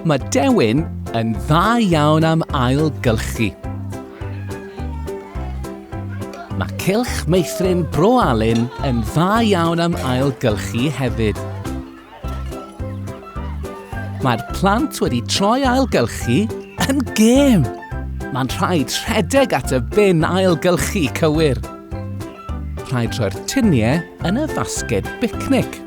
Mae Dewin yn dda iawn am ailgylchu. Mae Cylch Meithrin Bro Alun yn dda iawn am ailgylchu hefyd. Mae'r plant wedi troi ailgylchu yn gêm. Mae'n rhaid rhedeg at y bin ailgylchu cywir. Rhaid rhoi'r tuniau yn y fasged bicnic.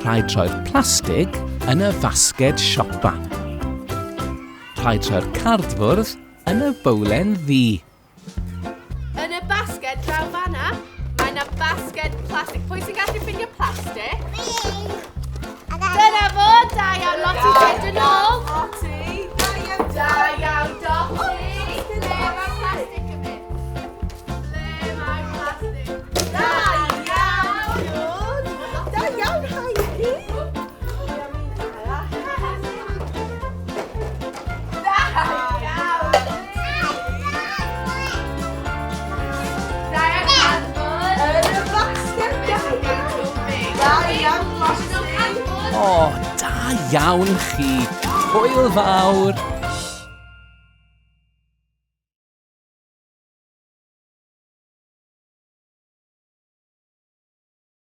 Rhaid rhoi'r plastig yn y fasged siopa. Rhaid rhoi'r cardfwrdd yn y bowlen ddu. Yn y basged draw fanna, mae yna basged plastig. Pwy sy'n gallu ffindio plastig? Fi! Dyna fo, da iawn, Lottie, dod yn ôl. Lottie, da iawn, Da iawn, Dottie. Ble mae plastig yn mynd? Ble mae plastig? Da iawn! Da iawn, Heidi. Da iawn! Da iawn, cardfwrdd. Yn y basged, da iawn. Da iawn, Lottie. O, da iawn chi. Hwyl fawr.